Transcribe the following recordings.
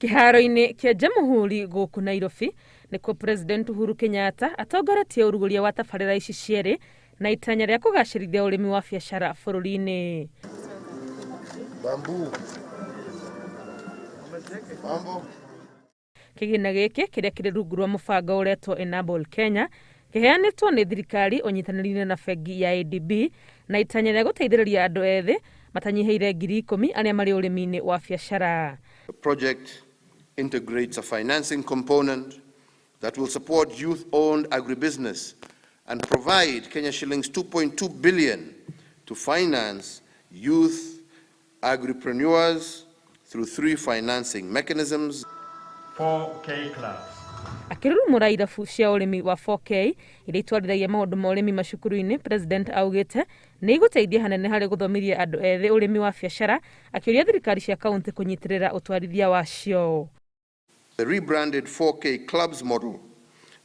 Kĩharo-inĩ kĩa Jamhuri gũkũ Nairobi nĩkuo President Uhuru Kenyatta atongoretie ũrugũria wa tabarĩra ici cierĩ na itanya rĩa kũgacĩrithia ũrĩmi wa biacara bũrũri-inĩ. Kĩgĩna gĩkĩ kĩrĩa kĩrĩ rungu rwa mũbango ũretwo Enable Kenya kĩheanĩtwo nĩ thirikari ũnyitanĩri-inĩ na bengi ya ADB na itanya rĩa gũteithĩrĩria andũ ethĩ matanyihĩire 10,000 arĩa marĩ ũrĩmi-inĩ wa biacara. The project integrates a financing component that will support youth-owned agribusiness and provide Kenya shillings 2.2 billion to finance youth agripreneurs through three financing mechanisms. 4K Clubs. Akĩrurumũra irabu cia ũrĩmi wa 4K iria itwarithagia maũndũ ma ũrĩmi macukuru-inĩ, President augĩte nĩ igũteithia hanene harĩ gũthomithia andũ ethĩ ũrĩmi wa biacara, akĩũria thirikari cia kaunti kũnyitĩrĩra ũtwarithia wacio. The rebranded 4K Clubs model,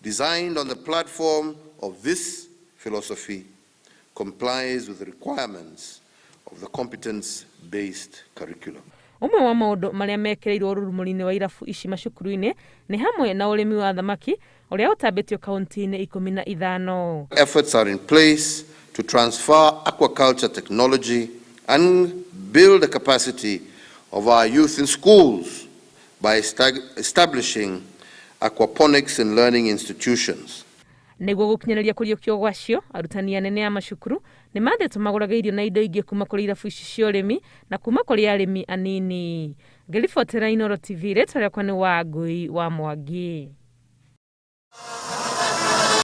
designed on the platform of this philosophy, complies with the requirements of the competence-based curriculum. Ũmwe wa maũndũ marĩa mekĩrĩirwo ũrurumũri-inĩ wa irabu ici macukuru-inĩ nĩ hamwe na ũrĩmi wa thamaki ũrĩa ũtambĩtio kaunti-inĩ 15. Efforts are in place to transfer aquaculture technology and build the capacity of our youth in schools by establishing aquaponics and learning institutions. Nĩguo gũkinyanĩria kũriũkio gwacio, arutani anene a macukuru nĩ mathĩtwo magũrage irio na indo ingĩ kuma kũrĩ irabu ici cia ũrĩmi na kuma kũrĩ arĩmi anini. Ngĩribotera Inooro TV, rĩtwa rĩakwa nĩ Wangui wa Mwangi.